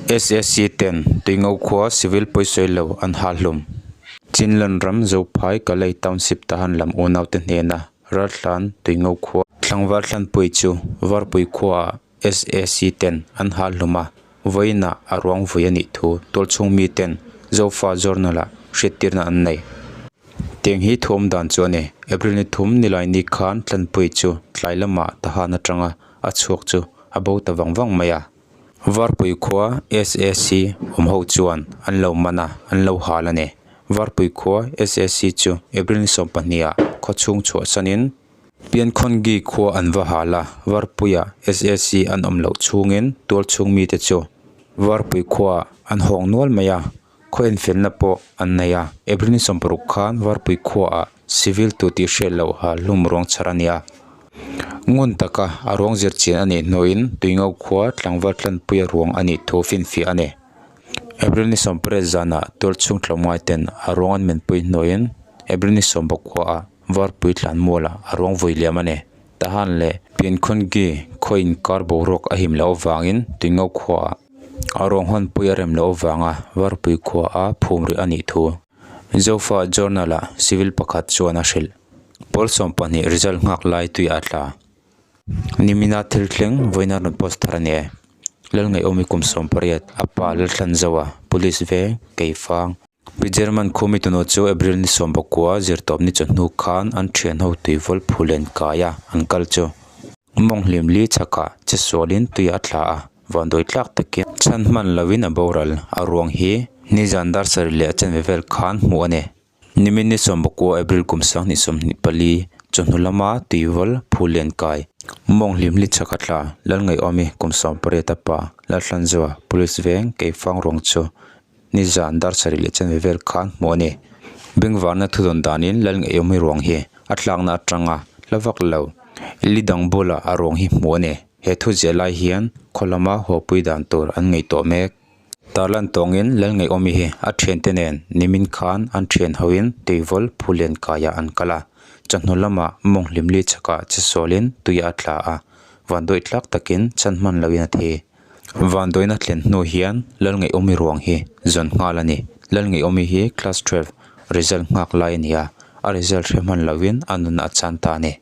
SAC ten Tuingo khua civil pawisawi lo an hal hlum. Chinland ram Zophai Kalay Township Tahan lam unaute hnena raltlan Tuingo khua tlangval thlanpui chu Varpui khuaah SAC ten an hal hlum a, vawiinah a ruang vui a nih thu tualchhung miten Zofa Journal-ah hriattirna an nei. Tiang hi thuam dan chu a ni. April ni thum Nilaini khan Tlanpui chu tlai lamah Tahan atanga a chhuak chu a bo ta vang vang mai a. Varpui khua SAC awm ho chuan an lo man a, an lo hal a ni. Varpui khua SAC chu April ni sawmpahniha khawchhung chhuahsanin Piankhawngi khua an va hal a, Varpuia SAC an awm loh chhungin tualchhung mite chu Varpui khuaah an hawng nual mai a, khaw enfelna pawh an nei a. April ni sawmparuk khan Varpui khuaah civil tu tih hriat loh hal hlum ruang chhar a ni a. Ngun taka a ruang zir chian a nih hnuin Tuingo khua tlangval tlanpuia ruang a nih thu finfiah a ni. April ni sawmpariat zanah tualchhung tlawmngai ten a ruang an menpui hnuin April ni sawmbawk khuaah Varpui tlanmualah a ruang vui liam a ni. Tahan leh Piankhungi khaw inkar boruak a him loh avangin Tuingo khuaah a ruang hawnpui a rem loh avanga Varpui khuaah phum rih a nih thu Zofa Journal-ah civil pakhat chuan a hrilh. Pawl 12 result nghak lai tui a tla. Nimina thil thleng vawiina rawn post thar a ni e. Lalngaihawmi kum 18, a pa Lalthlanzoa, Police veng, Keifang. Pi German khumi tunu chu April ni 19 zirtawp ni chawhnu khan an thian ho tuivawl phulen kai a an kal chu. Mawng hlim li chhakah che sualin tui a tla a, vanduai tlak takin chhan hman lovin a boral. A ruang hi nizan dar sarih leh a chanve vel khan hmuh a ni. Nimin ni 19 April kum 2024 chawhnu lama tuivawl phulen kai mawng hlim li chhaka tla Lalngaihawmi kum 18 a pa Lalhlanzoa Police veng Keifang ruang chu Nizan dar sarih leh chanve vel khan hmuh a ni. Bengvarna thudawn danin Lalngaihawmi ruang hi a tlakna atanga hla vak lo. Li dang bulah a ruang hi hmuh a ni. He thu ziah lai hian khaw lama hawpui dan tur an ngaihtuah mek. Tarlan tawngin Lalngaihawmi hi a thiante nen nimin khan an thian hoin tuivawl phulian kaiah an kal a. Chawhnu lamah mawng hlimli chhakah chesualin tui a tla a, vanduai tlak takin chhan hman loin a thi. Vanduaina thlen hnu hian Lalngaihawmi ruang hi zawn nghal a ni. Lalngaihawmi hi class twelve result nghak lai a ni a, a result hre hman loin a nunna a chan ta a ni.